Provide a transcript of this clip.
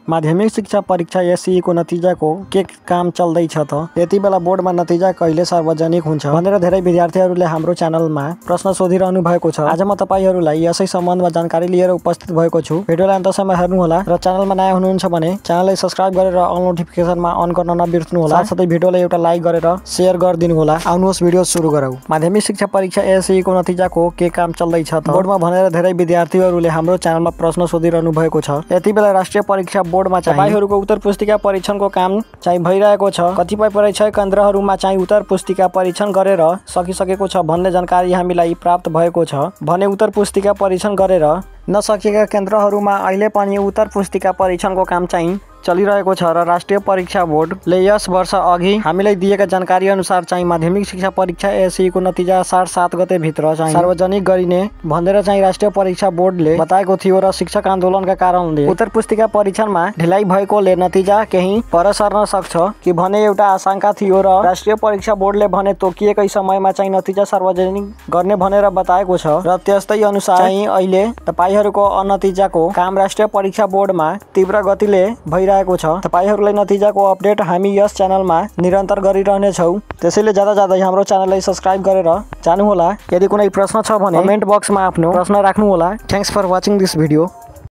माध्यमिक शिक्षा परीक्षा एससीई को नतिजा को के काम चल्दैछ त यति बेला बोर्डमा नतिजा कहिले सार्वजनिक हुन्छ भनेर धेरै विद्यार्थीहरूले हाम्रो च्यानलमा प्रश्न सोधिरहनु भएको छ। आज म तपाईहरुलाई यसै सम्बन्धमा जानकारी लिएर उपस्थित भएको छु। भिडियोलाई अन्तसम्म हेर्नु होला र च्यानलमा नयाँ हुनुहुन्छ भने च्यानललाई सब्स्क्राइब गरेर अल नोटिफिकेसनमा अन गर्न नबिर्सनु होला। साथै भिडियोलाई एउटा लाइक गरेर शेयर गरिदिनु होला। आउनुहोस् भिडियो सुरु गरौँ। माध्यमिक शिक्षा परीक्षा एससीई को नतिजाको के काम चल्दैछ त बोर्डमा भनेर धेरै विद्यार्थीहरूले हाम्रो च्यानलमा प्रश्न सोधिरहनु भएको छ। यति बेला राष्ट्रिय परीक्षा बोर्डमा चाहिँ तपाईहरुको उत्तर पुस्तिका परीक्षणको काम चाहिँ भइरहेको छ। कतिपय परीक्षा केन्द्रहरूमा चाहिँ उत्तर पुस्तिका परीक्षण गरेर सकिसकेको छ भन्ने जानकारी हामीलाई प्राप्त भएको छ भने उत्तर पुस्तिका परीक्षण गरेर नसकेका केन्द्रहरूमा अहिले पनि उत्तर पुस्तिका परीक्षणको काम चाहिँ चलिरहेको छ र राष्ट्रिय परीक्षा बोर्डले यस वर्ष अघि हामीलाई दिएका जानकारी अनुसार चाहिँ माध्यमिक शिक्षा परीक्षा एससीई को नतिजा 7 गते भित्र चाहिँ सार्वजनिक गरिने भनेर चाहिँ राष्ट्रिय परीक्षा बोर्डले बताएको थियो र शिक्षक आन्दोलनका कारणले उत्तर पुस्तिका परीक्षणमा ढिलाइ भएकोले नतिजा केही पर सर्न सक्छ कि भने एउटा आशंका थियो र राष्ट्रिय परीक्षा बोर्डले भने तोकिएकै समयमा चाहिँ नतिजा सार्वजनिक गर्ने भनेर बताएको छ र त्यस्तै अनुसार चाहिँ अहिले तपाईहरुको नतिजाको काम राष्ट्रिय परीक्षा बोर्डमा तीव्र गतिले भइरहेको छ। तपाईहरुलाई नतिजाको अपडेट हामी यस च्यानलमा निरन्तर गरिरहने छौं। त्यसैले ज्यादा हाम्रो च्यानललाई सब्स्क्राइब गरेर जानु होला। यदि कुनै प्रश्न छ भने कमेन्ट बक्समा आफ्नो प्रश्न राख्नु होला। Thanks for watching this video.